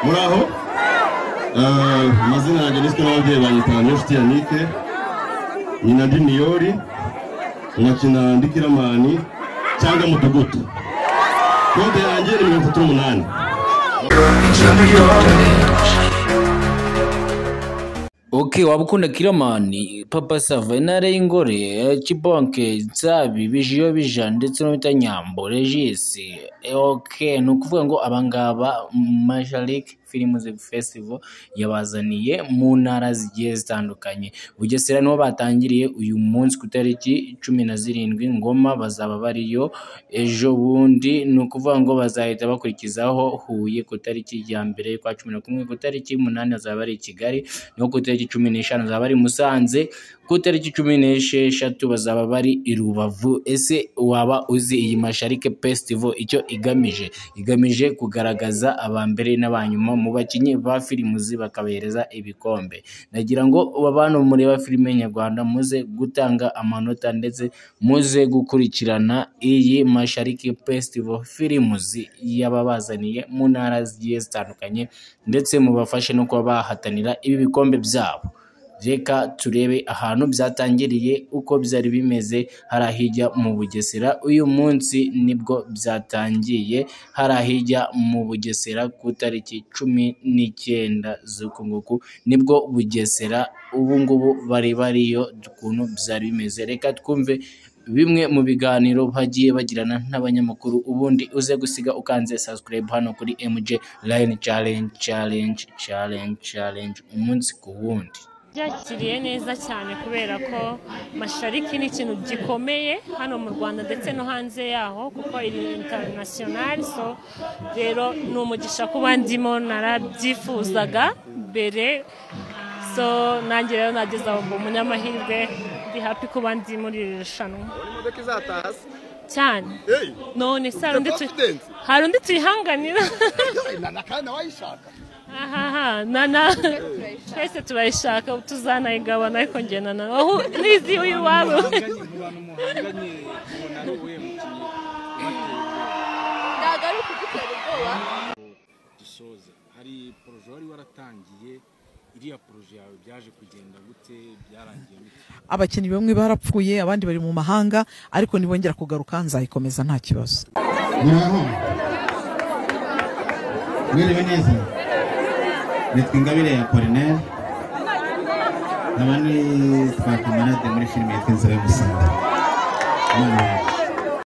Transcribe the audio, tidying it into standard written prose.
Muraho, amazina yanjye niswe n'ababyeyi banyita Niyonshuti Yannick, nyina ndi Niyori, nkakina ndi Kiramani cyangwa Mudugudu. Kode yanjye ni 38. Ok, waba ukunda Kiramani, Papa Sava, Intare y'Ingore, Kibonke, Nsabi, Bijiyo Bija ndetse n'uwita Nyambo Regis. Ok, ni ukuvuga ngo abangaba Mashariki Films Festival yabazaniye mu ntara zigiye zitandukanye. Bugesera niho batangiriye uyu munsi ku itariki 17, Ngoma bazaba bariyo ejo bundi, ni ukuvuga ngo bazahita bakurikizaho Huye ku itariki ya 1 y'ukwa 11, ku itariki 8 bazaba bari i Kigali, no ku itariki 15 bazaba bari i Musanze, ku itariki 16 bazaba bari i Rubavu. Ese waba uzi iyi Mashariki Festival icyo igamije? Igamije kugaragaza abambere n'abanyuma mu bakinnyi ba filimuzi bakabahereza ibikombe. Nagira ngo abantu mureba filime nyarwanda muze gutanga amanota ndetse muze gukurikirana iyi Mashariki Festival filimuzi yababazaniye mu ntara zigiye zitandukanye, ndetse mubafashe no kuba bahatanira ibi bikombe byabo. Reka turebe ahantu byatangiriye uko byari bimeze hari ahijya mu Bugesera. Uyu munsi nibwo byatangiye hari ahijya mu Bugesera ku itariki 19 z'uku nguku, nibwo Bugesera ubu ngubu bari bariyo ukuntu byari bimeze. Reka twumve bimwe mu biganiro bagiye bagirana n'abanyamakuru, ubundi uze gusiga ukanze subscribe hano kuri MJ Line Challenge Challenge Challenge Challenge umunsi ku wundi. Byakiriye neza cyane kubera ko Mashariki ni ikintu gikomeye hano mu Rwanda ndetse no hanze yaho, kuko iri international. So rero ni umugisha kuba ndimo, narabyifuzaga mbere, so nanjye rero nageze aho ngo umunyamahirwe, ndi happy kuba ndi muri iri rushanwa cyane. None se hari undi tuyihanganira? Ahaha, nana twese turayishaka, tuzanayigabana, ariko njye nana aho nizi uyu wabo. Dusoza, hari projet wari waratangiye, iriya projet yawe byaje kugenda gute, byarangiye gute? Abakinnyi bamwe barapfuye, abandi bari mu mahanga, ariko nibongera kugaruka nzayikomeza nta kibazo. Muraho, mwiriwe neza. Nitwa Ingabire ya Apollinaire, nkaba nitwa Kamarade muri filime yitwa Inzira y'Umusaraba.